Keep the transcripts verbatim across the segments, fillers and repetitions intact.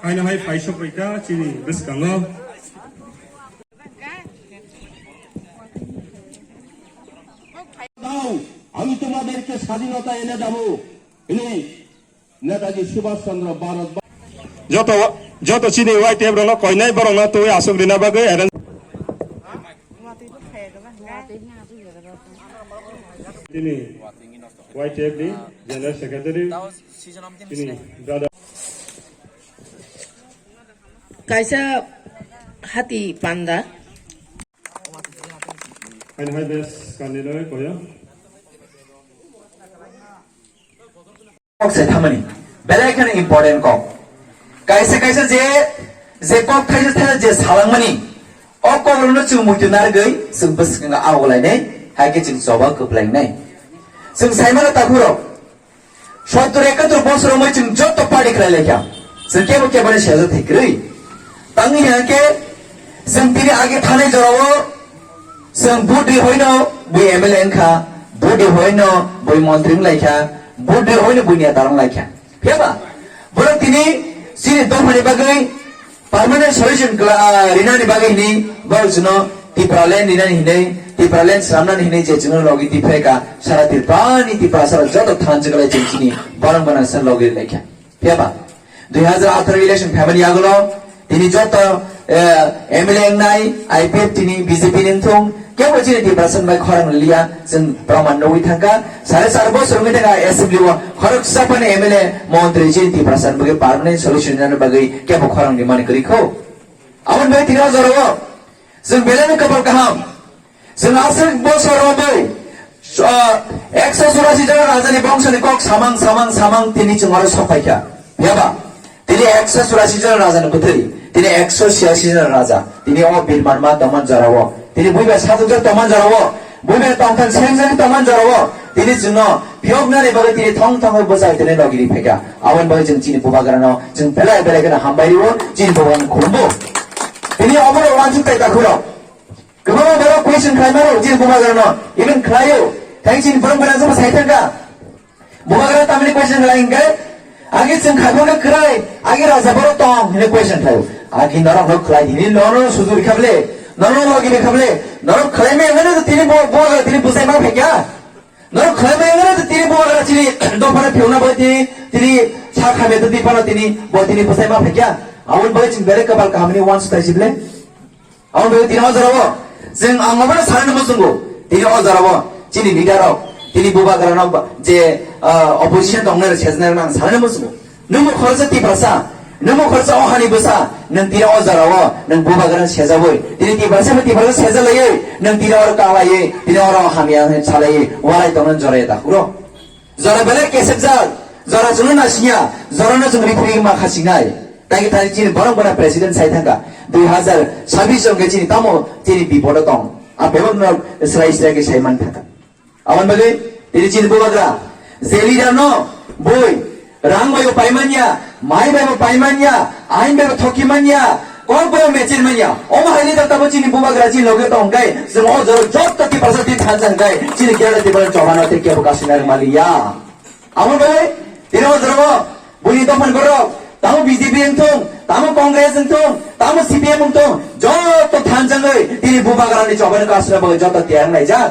Haino hai phai sokphaikha chini bwskango. দাও, আমি তোমাদেরকে স্বাধীনতা এনে দেব। Ini Netaji Subhash Chandra Bharat. Joto, joto chini Y T F rokno koinai borokno twi aswk rina bagwi arrange. Chini Y T F ni General Secretary, chini brother. Kaisa hati panda. Haino hai bes kaniloi koyo. Kok se thamani. Belai kheno important kok. Kaisa kaisa je, je kok thaisa thaisa je salangmani. O kok rokno chwng muitu nargwi, chwng bwskango awgwlainai, hai khe chwng choba kwplainai. Chwng saimano takhurok. Sottor ekatur bosor wngwi chwng joto party khlai laikha. Chwng kebo kebo ni sejak thai kwrwi. Tangwi hwnkhe chwng tini age thanai jorao chwng vote ri hoino bui M L A wngkha, vote ri hoino bui montri wng laikha, vote ri hoino bui neta wng laikha. Phiya ba? Borok tini chini dophani bagwi Permanent solution kla-, ah, rinani bagwi hini borok chwngno Tipraland rinani hinwi, Tipraland swnamnani hinwi je chwngno logi tiphai ka, sara Tripurani Tiprasa rok joto thansa kwlai chwng chini borok gwnang san logi rinai kha. Phiya ba? Dui hazar atharo election phaimani yagulo tini joto, eh, M L A wngnai, I P F T ni B J P ni wngthung, kebo chini Tiprasa bai khorang liya, chwng proman nugwi thangkha. Sare char bosor wngwi thangkha assembly o khoroksa phano M L A montri chini Tiprasa bagwi permanent solution rinani bagwi kebo khorang rimani kwrwi kho. Aboni bagwi tini o jorao chwng belai no kwpal kaham. Chwng aswk bosor romwi, ah, ekso churasi jon rajani bongsoni kok samang, samang, samang tini chwng oro sok phaikha. Phiya ba? Tini ekso churasi jon rajani bwtwi, tini ekso chiyasi jon raja, tini o birmanma tongmani jorao, tini buibai sajwkjak tongmani jorao, buibai tongthang sengjagwi tongmani jorao, tini chwngno phiyoknani bagwi tini thong thongwi bwsai tini logi ri phaikha. Aboni bagwi chwng chini bubagrano chwng belai belai kheno hambai rio, chini bubagrano khulumbo. Tini obono uansuk tai takhurok. Kwbangma borok question khlaimano chini bubagrano, even khlaio. Thank chini borok gwnang jeba sai thangkha. Bubagra tamni question khlai hwnkhe, agi chwng khaphang khe kwrwi, agi raja borok tong hinwi question khlaio. Agi norok no khlai hini, nono sujur kha bole, nono logi kha bole, norok khlai me ngano tini bo, bo tini bwsai ma phaikha. Norok khlai me ngano tini bubagra chini dophano phiuna bo tini, tini sa khamya tini phano tini bo tini bwsai ma phaikha. Aboni bagwi chwng belai kwpal kahamni uansuk tai si bole. Aboni bagwi tini o jorao chwng ang obono sanani muchungo, tini o jorao chini leader rok, tini bubagrano ba-, je, ah, opposition tongnai rok sejnai rok ang sanani muchungo. Nwng bo khoroksa Tiprasa, nwng bo khoroksa o hani bwsa, nwng tini o jorao nwng bubagrano sejabwi, tini Tiprasa bai Tiprasa sejalaiwi, nwng tini oro kalaiwi, tini oro hamya hwnwi salaiwi, walai tongna joraya ta huro. Jora belai kesepjak, jora chwngno naisingya, jorano chwng riphi riphi ma khasingnai. Tagi tagi chini borok bona president sai thangkha. Dui hazar sabis jongkhe chini tamo chini bipodo tong. A bebak no srai srai khe sai man thangkha. Aboni bagwi tini chini bubagra je leader no bui rang bai bo pai manya, mai bai bo pai manya, ain bai bo thoki manya, kok bai bo mechin manya. Omo hai leader tamo chini bubagra chini loge tong kai, chwng o joro jotto Tiprasa tini thansa hwnkhe chini gera Tiprasa chobano tei kebo kasinai maliya. Aboni bagwi tini o jorao buini dophani borok tamo B J P wngthung, tamo Congress wngthung, tamo C P M wngthung, joto thanjagwi tini bubagrani chobani kasina bagwi joto tiyang laijak.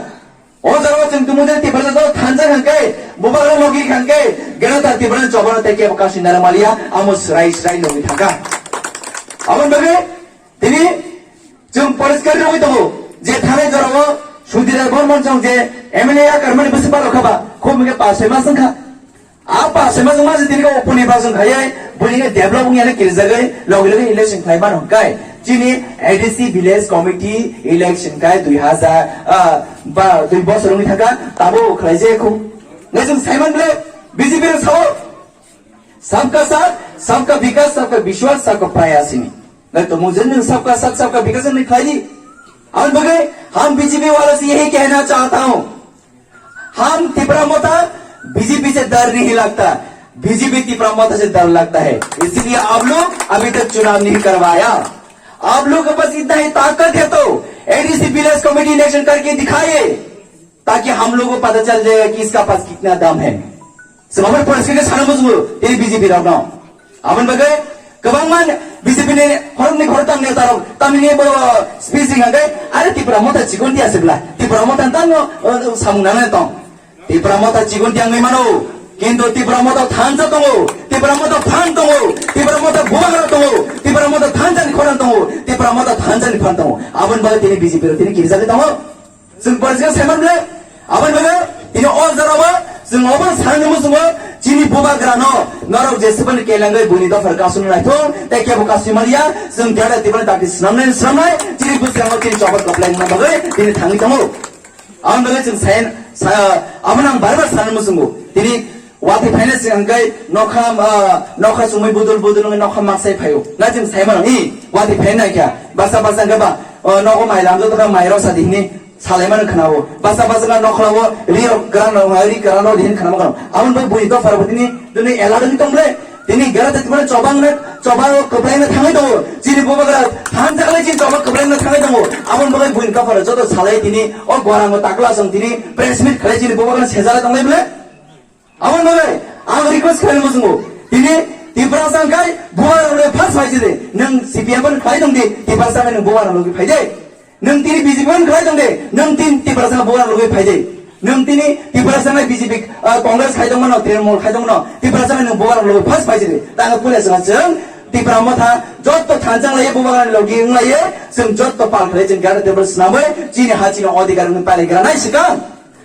O jorao chwng tumujak Tiprasa joto thanjak hwnkhe, bubagra logi hwnkhe, geno ta Tiprasa chobano tei kebo kasina maliya, amo srai srai nugwi thangkha. Aboni bagwi tini chwng poriskar nugwi tongo je thanai jorao Sudhir Rai Bormon chwng je M L A yakarmani bwswk balo khaba, khub hwnkhe pas soi mas wngkha. A pas soi mas wngma se tini khe opor nirbachon khaiwi buini khe develop wngya hwnwi kirijagwi logi logi election khlai mano hwnkhe chini A D C village committee election khai dui hazar, ah, ba dui bosor wngwi thangkha, tabuk khlai je khu. Nai chwng saiman ble B J P rok sao, sabka saath, sabka vikas, sabka vishwas, sabka prayas hini. Nai to mujhe nahi sabka saath, sabka vikas nahi khlai di. Aboni bagwi hum B J P wala se yahi kehna chahta hoon, हम तिपरा मोर्चा B J P से डर नहीं लगता, B J P Tipra मोर्चा से डर लगता है। इसीलिए आप लोग अभी तक चुनाव नहीं करवाया। आप लोग के पास इतना ही ताकत है तो A D C village committee election करके दिखाइए, ताकि हम लोगों को पता चल जाएगा कि इसका पास कितना दम है। Semamar police ke sana musugo, ini B J P rok no. Aboni bagwi kwbangma B J P ni khoroknwi khoroktham neta rok tamni bo speech ringkha khe, are Tipra Motha chikon dia sibla, Tipra Motha tamo samung nang tong. Tipra Motha chikon dia wngwi mano, kintu Tipra Motha thansa tongo, Tipra Motha phan tongo, Tipra Motha bubagra tongo, Tipra Motha thansa ni khorang tongo, Tipra Motha thansa ni phan tongo. Aboni bagwi tini B J P rok tini kirijagwi tongo. Chwng parjak saiman le, aboni bagwi tini o jora o chwng obo sanani muchungo chini bubagra no norok jeswkani kelangwi buini dophar kasuni naithok, tei kebo kasui maliya, chwng jada tibani dakti swnamnai swnamnai, chini bwskango chini choba kwplai wngna bagwi tini thangwi tongo. Aboni bagwi chwng sai, sa-, abono ang bar bar sanani muchungo. Tini watwi phaina sing hwnkhe nokha, ah, nokha chumui budul budul wngwi nokha maksai phaio. Na chwng sai mano, i, watwi phaina naikha. Basa basa hwnkhe ba, oh, nogo mai lamjak tongkha, mai rok sadi hini salai mano khwnao. Basa basa wngkha nokhlao ri rok kwran rok, ri kwran rok hini khwnama khwnao. Aboni bagwi buini dophar bo tini, tini elada ni tong ble. Tini gera tini mane choba wngna, choba kwplai wngna thangwi tongo. Chini bubagra thansa khlai chini choba kwplai wngna thangwi tongo. Aboni bagwi buini dophar joto salai tini, o gwarango takla chwng tini press meet khlai chini bubagra sejala tonglai ble. Aboni bagwi ang request khlaina muchungo. Tini Tiprasa wngkhai bubagra rokni first phai jide. Nwng C P M phano khlai tong di, Tiprasa wngkhai nwng bubagra rokni phai de. Nwng tini B J P phano khlai tong de, nwng tini Tiprasa bubagra rokni phai de. Nwng tini Tiprasa nai B J P, ah, Congress khai tong mano, Trinamool khai tong mano, Tiprasa nwng bubagra rokni first phai jide. Tang pule sanga chwng Tipra Motha jotto thansa wnglaio, bubagra ni logi wnglaio, chwng jotto pal khlai chwng gana tebol swnamwi chini ha chini odhikar wngwi pali gra nai swkang.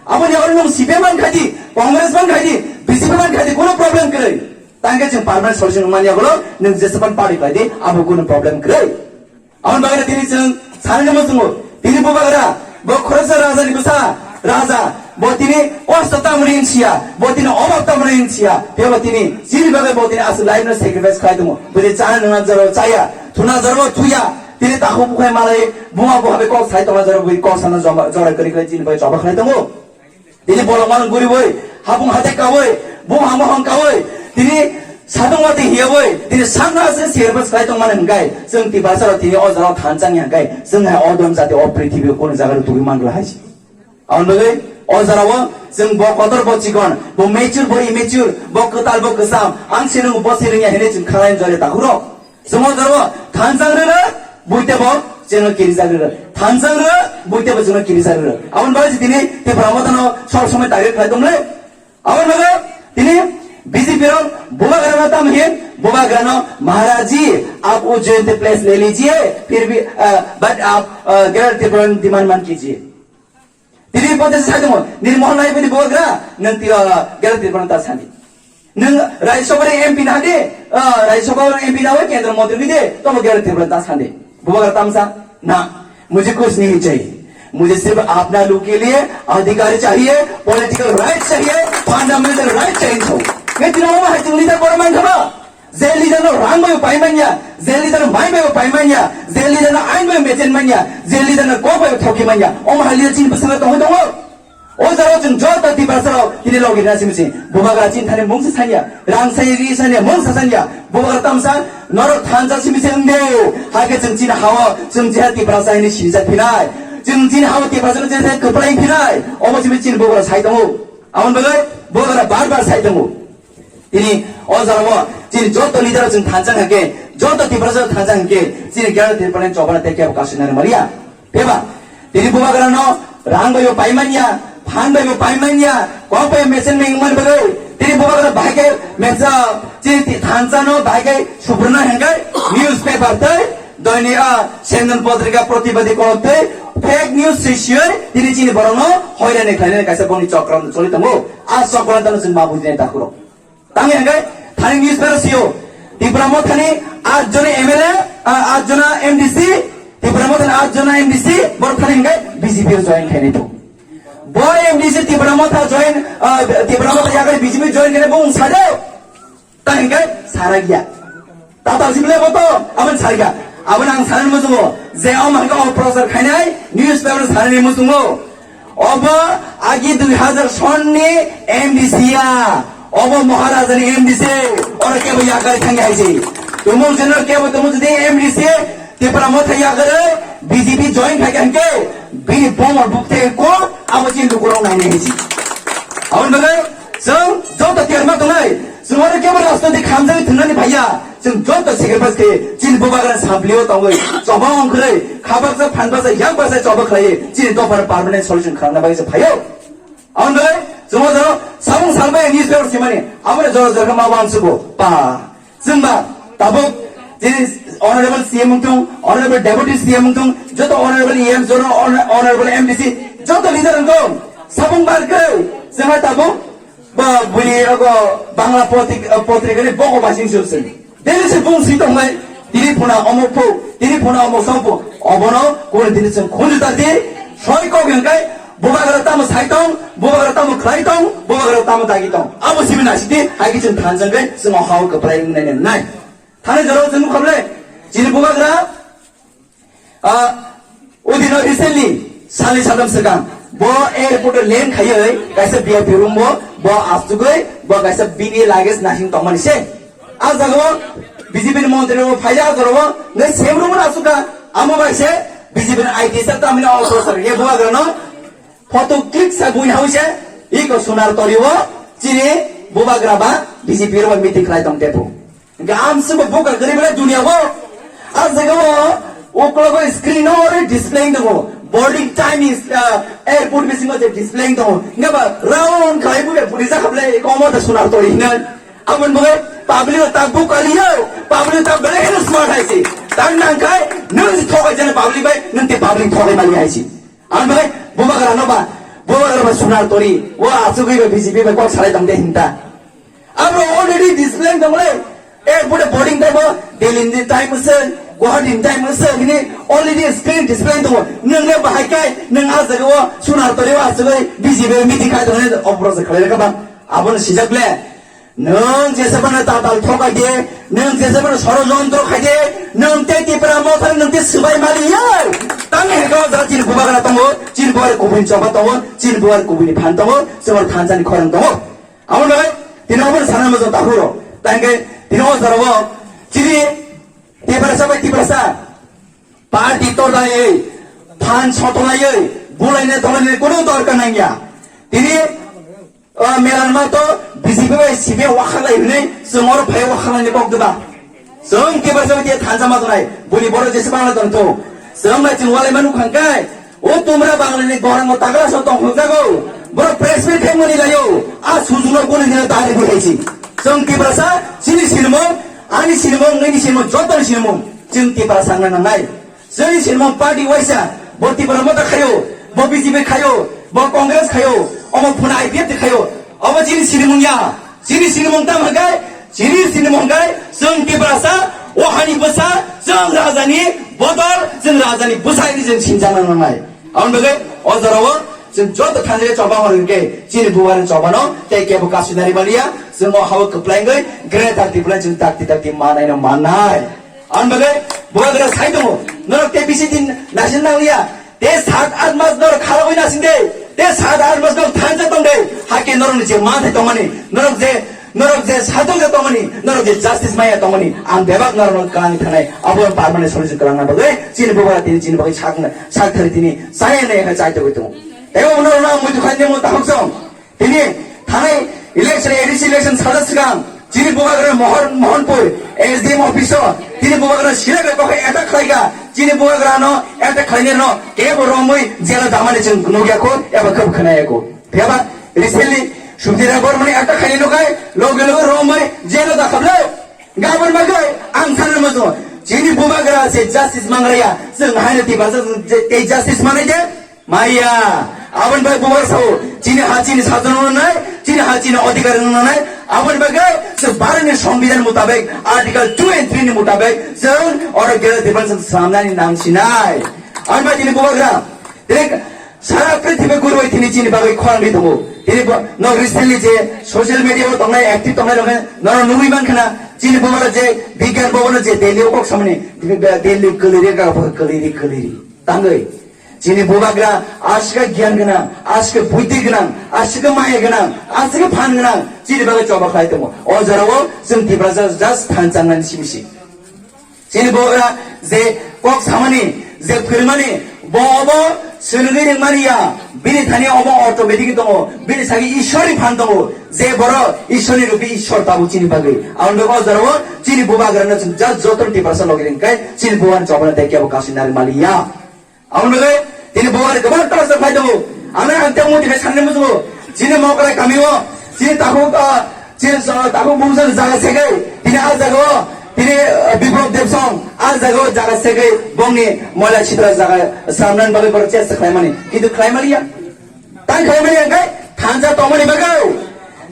Aboni oro nwng C P M man khaidi, Congress man khaidi, B J P man khaidi, kuno problem kwrwi. Tangkhe chwng permanent solution wngmani yagulo nwng jesepan party khaidi, abo kuno problem kwrwi. Aboni bagwi tini chwng sanani muchungo, tini bubagra, bo khoroksa raja ni bwsa, raja, bo tini kosto tamni hinsiya, bo tini obab tamni hinsiya, tebo tini chini bagwi bo tini aswk life no sacrifice khlai tongo. Bwdwi chana nungna jora chaya, thuna jora thuya, tini takhuk bukhai malai, buma buha bai kok sai tongna jora bwdwi kok sana jora kwrwi khlai chini bagwi choba khlai tongo. Tini bolong manung guriwi, hapung hathai kawi, bung hamo hong kawi, tini sadung wati hiyawi, tini sakna se sirpas kai tong mani hingkai, chwng Tiprasa rok tini o jora thansa ni hingkai, chwng hai odom jati o prithibi o kunu jaga rok tugui mangla hai. Aboni bagwi o jora o chwng bo kotor bo chikon, bo mature bo immature, bo kwtal bo kwcham, ang sinung bo sinung ya hini chwng khalai jore takhurok. Chwng o jora o thansa rwrwk, buitebo chwngno kirijak rwrwk. Thansa rwrwk, buitebo chwngno kirijak rwrwk. Aboni bagwi se tini Tipra Mothano sob somoi target khlai tongmani. Aboni bagwi tini B J P rok bubagrano tamo hin, bubagrano, "Maharaj ji, aap us Jayanta Place le lijiye, phir bhi, ah, but aap, ah, Greater Tripura demand mat kijiye." Tini pote sai tongo, nini mohon lai bini bubagra, nwng tira Greater Tripura ta sani. Nwng Rajya Sabha ni M P na de, ah, Rajya Sabha ni M P na de, Kendra Mantri ni de, tobo Greater Tripura ta sani. Bubagra tamsa, na, mujhe kuch nahi chahiye. Mujhe sirf apna lok ke liye adhikar chahiye, political right chahiye, fundamental right chahiye. Nge tira mo hai tini ta korman thaba. Je leader no rang bai pai manya, je leader no mai bai pai manya, je leader no ain bai mechen manya, je leader no kok bai thoki manya, omo hai leader chini bwskango tongwi tongo. O jora chwng joto Tiprasa rok tini logi na simi si, bubagra chini thani mung sa sanya, rang sai ri sanya, mung sa sanya, bubagra tamsa norok thansa simi se wngde, hai khe chwng chini hao, chwng jeha Tiprasa hini sijak phinai, chwng chini hao Tiprasa no jeha kwplai phinai, omo simi chini bubagra sai tongo. Aboni bagwi bubagra bar bar sai tongo. Tini o jora o chini joto leader chwng thansa hwnkhe, joto Tiprasa thansa hwnkhe, chini Greater Tripura ni chobana tei kebo kasui nani maliya. Teba, tini bubagra no rang bai bo pai manya, phan bai bo pai manya, kok bai mesen meng man bagwi. Tini bubagra bahai khe mesa, chini ti-, thansa no bahai khe subruna hwnkhe newspaper tei doini a Sendon Patrika Pratibadi kolok tei fake news sisioi tini chini borok no hoirani khlainani kaisa boni chokran choli tongo. A chokran tano chwng ma bujinai takhurok. Tangwi hwnkhe thani newspaper sio, Tipra Mothani at jona M L A, ah, at jona M D C, Tipra Mothani at jona M D C, borok thani hwnkhe B J P o join khainai tongo. Bo M D C Tipra Motha join, ah, Tipra Motha yakarwi B J P join khainai bo wng sade. Ta hwnkhe sara giya. Tatal sibile bo to, aboni sara giya. Aboni ang sanani muchungo, je omo hwnkhe oprosar khainai newspaper sanani muchungo. Obo agi dui hazar sonni M D C ya. Obo Maharaja ni M D C. Oro kebo yakari thangya hai se. Tumung jeno kebo tumung jodi M D C Tipra Motha yakari B J P join khai kan ke. Bini bomor bukte ko abo chin lukurong nai nai hai se. Aboni bagwi chwng joto terma tongnai. Chwng oro kebo rajnoitik khamjagwi thwngnani phaiya, chwng joto sacrifice khe chini bubagrani samplio tongwi, choba ongkhorwi, khabaksa, phanbaksa, yakbaksa choba khlaiwi chini dophano permanent solution khlangna bagwi se phaio. Aboni bagwi chwng o jora sabung salbai newspaper simani, aboni jora jora ma uansugo pa. Chwngba tabuk chini honorable C M wngthung, honorable deputy C M wngthung, joto honorable E M, joto honor-, honorable M D C, joto leader wngthung, sabung barkhe chwngha tabuk ba buli rogo Bangla potrik-, potrikani bogo basing chwng chwng. Daily se bung si tongnai, tini phuna omok phu, tini phuna omok song phu, obono kuni tini chwng khunju ta di, soi kok hingkai, bubagra tamo sai tong, bubagra tamo khlai tong, bubagra tamo dagi tong. Abo sibi nasidi, hai ki chwng thanjang kai, chwng o hao kwplai wngnai nai. Thani jora chwng nukha ble, chini bubagra, ah, udino recently, sali sadam swkang, bo airport o land khaiwi, kaisa V I P room bo, bo asugwi, bo kaisa bini luggage nasing tongmani se. A jaga o B J P ni montri rok phaiya a jora o, ngai sem room o asukha, amo bai se B J P ni I T sir tamni officer ye bubagra no, photo click sa bui hausa, iko sunar tori o, chini bubagra ba B J P rok meeting khlai tong tepo. Hingke amswkbo buka kwrwi belai duniya o. A jaga o uklogo screen o ori display tongo. Boarding time is, uh, airport bisingo je display tongo. Hingke ba round khlai buke puri jakha belai komo ta sunar tori hinai. Aboni bagwi public o ta buka liyo. Public o ta belai kheno smart hai si. Ta nangkai nwng si thokai jana public bai nwng te public thokai mali hai si. Aboni bagwi bubagra no ba, bubagra ba sunar tori. O asugwi ba B J P bai kok salai tong de hinta. Abo already display tong le. Eh, bude boarding time o, Delhi ni time se, Guwahati ni time se, bini already screen display tong. Nwng le bahai kai, nwng a jaga o, sunar tori o asugwi, B J P meeting khai tong le, opro se khalai ka ba. Abo no sijak le. Nwng jesebano tatal thokai de, nwng jesebano sorojontro khai de, nwng te Tipra Motha, nwng te swbai mali ya. Tang he ko jara chini bubagra tongo, chini bubagra kubun choba tongo, chini bubagra kubun ni phan tongo, chini thansa ni khorang tongo. Abo noi, tini obo sana mo jota huro. Tang ke, tini o jara o, chini Tiprasa bai Tiprasa, party tornai, phan sotonai, bulaina tornai, kono dorkar nangya. Tini, o, melan ma to, B J P bai C P I wakhalai hinui, chwng oro phai wakhalai ni kok diba. Chwng Tiprasa bai thansa ma tonai, buni boro jese bangla tong to. Chwng bai chwng walai manu khangkai, O tumra Bangla ni gorang o tagra so tong hok jago. Boro press meet khai mani layo. A sujuno kuni dina tari bu haisi. Chwng Tiprasa, chini sinimung, ani sinimung, nini sinimung, joto ni sinimung. Chwng Tiprasa wngna nangnai. Chwng sinimung party waisa. Bo Tipra Motha khayo, bo B J P khayo, bo Congress khayo, omo phuna I P F T khayo. Omo chini sinimung ya. Chini sinimung tamo hwnkhe, chini sinimung hwnkhe, chwng Tiprasa, o hani bwsa, chwng rajani bodol, chwng rajani bwsa hinwi chwng sinjakna nangnai. Aboni bagwi o jorao chwng joto thanjani choba hor hwnkhe, chini bubagrani chobano tei kebo kasu nari maliya, chwng o hao kwplai wngwi Greater Tipraland chwng takti takti manaino mannai. Aboni bagwi bubagra sai tongo, norok tei bisi din naising nangliya, Te sat art mas norok kharogwi nasing de. Te sat art mas norok thansa tong de. Hakhe norok ni je manthai tongmani, norok je, norok je satung je tongmani, norok je justice maya tongmani, ang bebak norok no kang thanai. Abo permanent solution kwlangna bagwi chini bubagra tini chini bagwi sak, sak thari tini chaya nai kha chai togwi tongo. Tei bo norok no ang muitu khainai mo tahuk song. Tini thanai election, A D C election salsa swkang chini bubagra Mohor-, Mohanpur S D M office o tini bubagra sila bai kokhe attack khlaika, chini bubagra no attack khlainai no kebo romwi jela damani chwng nukya kho eba khab khwnaya kho. Phiyaba recently Subhadip Roy Bormani attack khlainai no khai loge loge romwi jela da khablo. Gabon bagwi ang sanna muchungo chini bubagra se justice mangraya, chwng haino Tiprasa tei justice manai de. Maya, aboni bai bubar sao, chini ha chini sajon nai, chini ha chini adhikar nai, aboni bai se Bharat ni Songbidan mutabek, Article two and three ni mutabek, chwng oro gere dipan chwng samnani nang sinai. Aboni bai chini bubagra, direk sara prithibi guru bai tini chini bagwi khorang ri tongo. Tini bo, no recently je social media o tongnai, active tongnai rok no nugwi man khana, chini bubagra je bigyan bhavan je Delhi o kok samani, Delhi kwliri ka kwliri kwliri. Tangwi. Chini bubagra aswk gyan gwnang, aswk buddhi gwnang, aswk maya gwnang, aswk phan gwnang, chini bagwi choba khlai tongo. O jorao chwng Tiprasa just thansa wngnani simi si. Chini bubagra je kok samani, je phwrwngmani, bo obo Chwngwi ringmani ya, bini thani omo automatic tongo, bini sagi Ishwarni phan tongo, je borok Ishwarni rupi Ishwar tabuk chini bagwi. Aboni bagwi o jorao chini bubagrano chwng just jotono Tiprasa logi ringkhe chini bubagrano chobana tei kebo kasui narwkmani ya. Aboni bagwi tini bubagrano kwbang torture phai tongo. Ano ang tei moti khai sanni muchungo, chini Mokrai kamio, chini takhuk, ah, Chini so-, tabuk bumsani jaga segwi, tini a jaga o, tini, uh, Biplab Deb song, a jaga o jaga segwi, bongni moila sitra jaga samnani bagwi borok chesta khlaimani. Kintu khlaimaliya. Tang khlaimaliya hwnkhe thansa tongmani bagwi.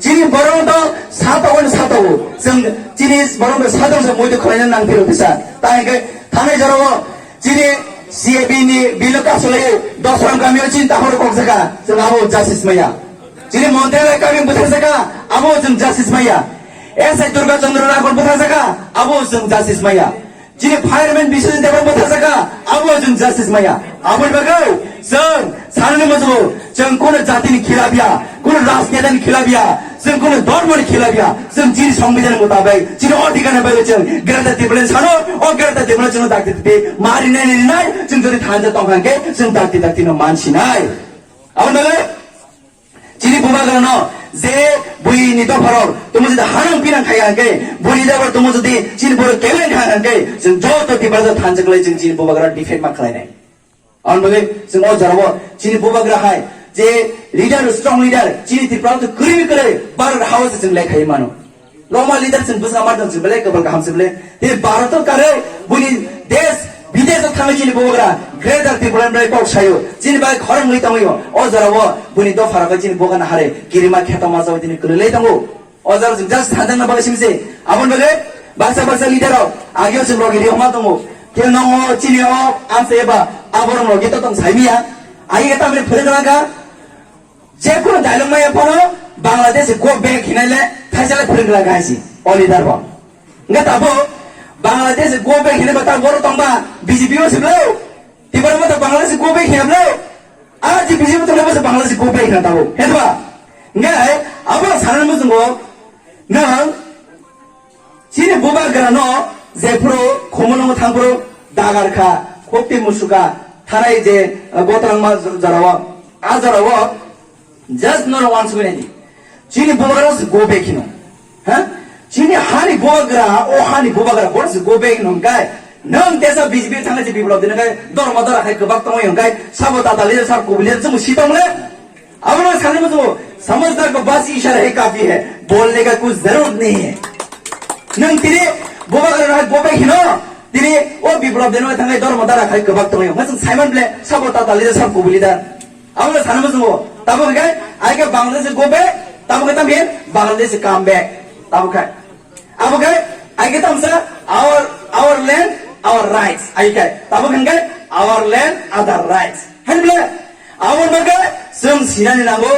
Chini borok to sa tongo, sa tongo. Chwng chini borok to sa tongo, sa muitu khlaina nang phiro kisa. Tang hwnkhe thanai jorao chini C A B ni bill o kasulai Dosram kamio chini tahor kok jaga. Chwng abo justice maya. Chini montri lai kami bwthar saka, abo chwng justice maya. S I Durga Chandra Nagor bwthar saka, abo chwng justice maya. Chini fireman Biswajit Debbarma bwthar saka, abo chwng justice maya. Aboni bagwi chwng sanani muchungo, chwng kuno jatini khilap ya, kuno rajnetani khilap ya, chwng kuno dhormoni khilap ya, chwng chini Songbidan mutabek, chini odhikar ni bagwi chwng Greater Tipraland sano, o Greater Tipraland chwngno dakti dakti mari nai nai nai, chwng jodi thansa tongkha hwnkhe, chwng dakti dakti no mansinai. Aboni bagwi Chini bubagrano je buini dopharok tumo jodi hanang pinang khai hwnkhe, buini dopharok tumo jodi chini borok kebeng khai hwnkhe, chwng joto Tiprasa thansa khlai chwng chini bubagrano defend ma khlainai. Aboni bagwi chwng o jorao chini bubagra hai je leader, strong leader, chini Tripura to kwrwi kwrwi Bharat House chwng lekhai mano. Roma leader chwng bwsa ma tong chwng belai kwbal kaham se belai. Tei Bharat o kare buini desh bidesh o thangwi chini bubagra Greater Tipraland bai kok sayo. Chini bai khorang wi tongwi o. O jora o buini dopha rok chini bubagra hare kirima kheto ma jawi tini kwrwi lai tongo. O jora chwng just thanjakna bagwi simi se. Aboni bagwi baksa baksa leader rok ageo chwng rok ri ma tongo. Khe nongo chini o amsa eba aborok rok to tong sai miya. Agi khe tamni phwrwng rang kha. Jekunu dialogue maya phano Bangladesh go back hinai le thaisa le phwrwng rang hai si o leader bo. Hwnkhe tabuk Bangladesh go back hinai ba ta boro tongba B J P o siblo. Tibara mata Bangladesh go back hinai blo. A je B J P tongba Bangladesh go back hinai tabuk. Hetba. Hwnkhe abo sanani muchungo nang Chini bubagrano jephuru Khumulwngo thangphuru dagar kha, khukti musuka, thanai je, uh, gotrangma jorao, a jorao just norok uansuknai di. Chini bubagra se go back hino. Ha? Chini hani bubagra, o hani bubagra, bo se go back hino hwnkhe, nwng tesa B J P thangna je Biplab Deb hwnkhe, dorma dara khai kwbak tongwi hwnkhe, sabo tata leader sar kubui leader chwng si tong le? Abono sanwi muchungo, "Samajhdar ko bas ishara hi kafi hai, bolne ka kuch zarorat nahi hai." Nwng tini bubagra hai go back hino, tini o Biplab Deb no thangai dormo dara khai kwbak tongwi. Nwng saiman ble sabo tata leader sab kubui leader. Abono sanwi muchungo, tabuk khai, ai khe Bangladesh go back, tabuk khai tamhin Bangladesh come back. Tabuk khai. Abo khe, ai khe tamsa our, our land, our rights. Ai khe, tabuk hwnkhe our land, other rights. Hani bole, abo hwnkhe chwng sinani nango,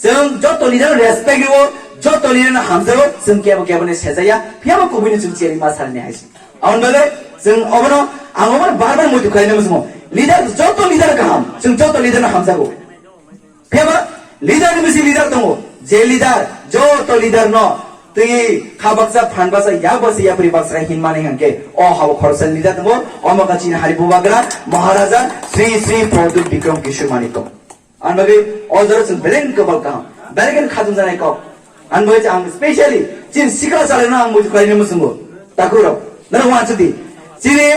chwng joto leader respect rwo, joto leader no hamjao, chwng kebo kebo ni sejaya, phiyaba kubui ni chwng cheri ma salni hai se. Abo hwnkhe chwng obono, ang obono bar bar muitu khlaina muchungo. Leader, joto leader kaham, chwng joto leader no hamjago. Phiyaba leader ni bisi leader tongo. Je leader, joto leader no twi kha baksa, phan baksa, yak baksa, yapri baksa hinmani hwnkhe o hao khoroksa leader tongo. Omo kha chini hari bubagra Maharaja Sri Sri Pradyut Bikram Kishore Manik. Ang bagwi o jora chwng beleng kwbal kaham, beleng khatung janai kok. Ang bagwi ang specially chini sikla chalai no ang muitu khlaina muchungo. Takhuk rok, nang wansuk di. Chini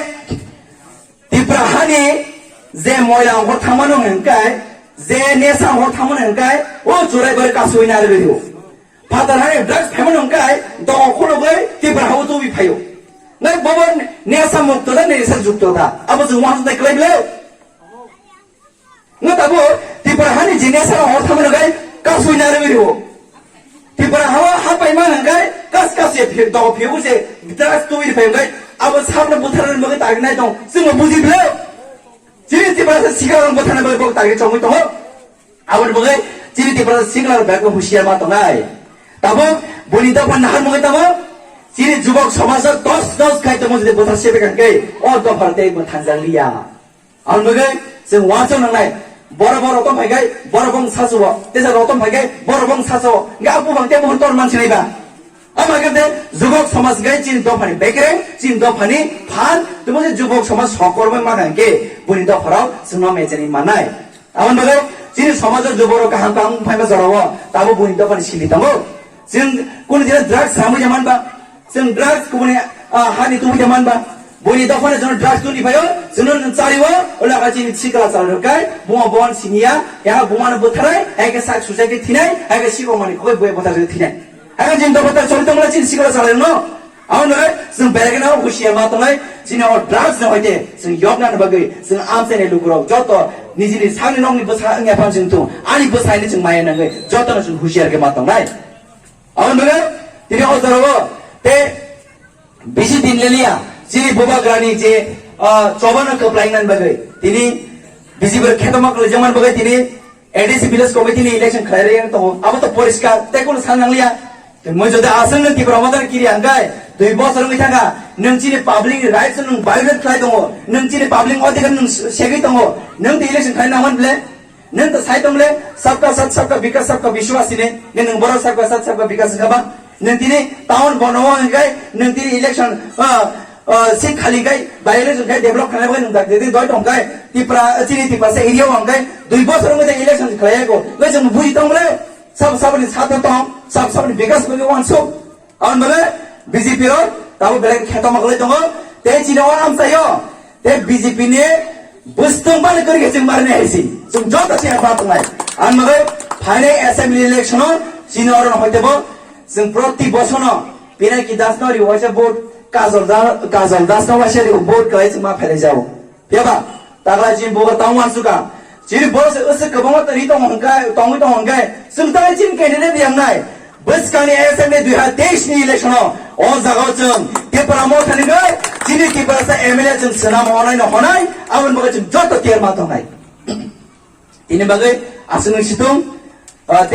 Tipra hani je moila ongkhor thangmano hwnkhe, je nesa ongkhor thangmano hwnkhe, o churai bai kasui nari rio. Phatar hani drugs phaimano hwnkhe, dong khulugwi Tipra hao tubi phaio. Nai bobo nesa mukto da, nesa jukto da. Abo chwng wansuk nai kwlai bwlai. Nang tabo Tipra hani je nesa ongkhor thangmano hwnkhe, kasui nari rio. Tipra hao hapai ma hwnkhe kas kas ye phir dog phir se drugs twi phai hwnkhe abo sabno butharna bagwi target nai tong chwngno buji bwlai. Chini Tipra se sikla rang butharna bagwi bok target chongwi tongo. Aboni bagwi chini Tipra se sikla rang bagwi husiar ma tongnai. Tabo boni dopha nahar mungwi tamo chini jubok somaj dos dos khai tamo jodi buthar sebe kangke o dopha tei mo thangjak liya. Ang bagwi chwng uansuk nangnai. Borok bo rotom phai khai, borok bo wng sasu o. Tesa rotom phai khai, borok bo wng sasu o. Hwnkhe a buphang tei buphang tor man sinai ba? Ama khe de jubok somaj hwnkhe chini dophani bekereng, chini dophani phan, tamo se jubok somaj sokormai mangkha hwnkhe, buini dopharok chwngno mechani mannai. Aboni bagwi chini somajo juborok kaham kaham phaiba jorao tabo buini dophani sili tongo. Chwng kunu jora drugs samwi jaman ba, chwng drugs kubuni, ah, hani tubui jaman ba. Buini dophani jono drugs tuni phaio, jono chariwo, ola ka chini sikla chal rwkai, buma bon siniya, ya buma no butharai, ai ke sak suicide khe thinai, ai ke sikong mani khoi bui butharai thinai. Ai ke jin dopha ta choli tongla chini sikla chal no. Aboni bagwi chwng belai kheno husiar ma tongnai, chini o drugs no hoite chwng yokna ni bagwi chwng amchaini lukurok joto nijini sakni nokni bwsa wngya phano chwng thung, ani bwsaini chwng maya nangwi jotono chwng husiar khe ma tongnai. Aboni bagwi tini o jorao te bisi din leliya chini bubagrani je, ah, chobano kwplainani bagwi tini bisi ber khetoma kwlaijakmani bagwi tini A D C village committee ni election khlai rwya tongo, abo to poriskar, tei kono san nangliya. Tei moi jodi aswk nwng Tipra Motha ni kiri hwnkhe, dui bosor wngwi thangkha, nwng chini public ni rights no nwng violate khlai tongo, nwng chini public ni odhikar nwng segwi tongo, nwng tei election khlai nangmani ble? Nwng to sai tong ble, sabka sath sabka vikas sabka vishwas hini, nwng borok sabka sath sabka vikas wngkha ba? Nwng tini town bono o hwnkhe, nwng tini election, ah, ah, seat khali khai, by election khai develop khanai bai nwng dak didi doi tong khai, Tipra, chini Tiprasa area o hwnkhe, dui bosor wngwi election khlai ya ko, ngai chwng buji tong ble, sab sabni sath tong, sab sabni vikas bagwi wansuk. Aboni bagwi B J P rok tabo belai khetoma kwlai tongo, tei chini o amchaio, tei B J P ni bwswtwng bani kwrwi khe chwng marni hai si, chwng joto chini ma tongnai. Aboni bagwi phainai assembly election o chini oro no hoitebo chwng proti bosono Pinaki Das no ri waisa vote, Kajol Da-, Kajol Das no waisa ri vote kwlai chwng ma phailai jao. Phiya ba, tagra chini bubar tong wansukha. Chini borok se usuk kwbangma twi tong hwnkhai, tongwi tong hwnkhai, chwng tangwi chini candidate yangnai. Bwskangni assembly dui hazar teis ni election o, o jaga o chwng Tipra Motha ni gwi chini Tiprasa M L A chwng swnam honai no honai, aboni bagwi chwng joto tiyar ma tongnai. Tini bagwi aswk nwng situng, ah,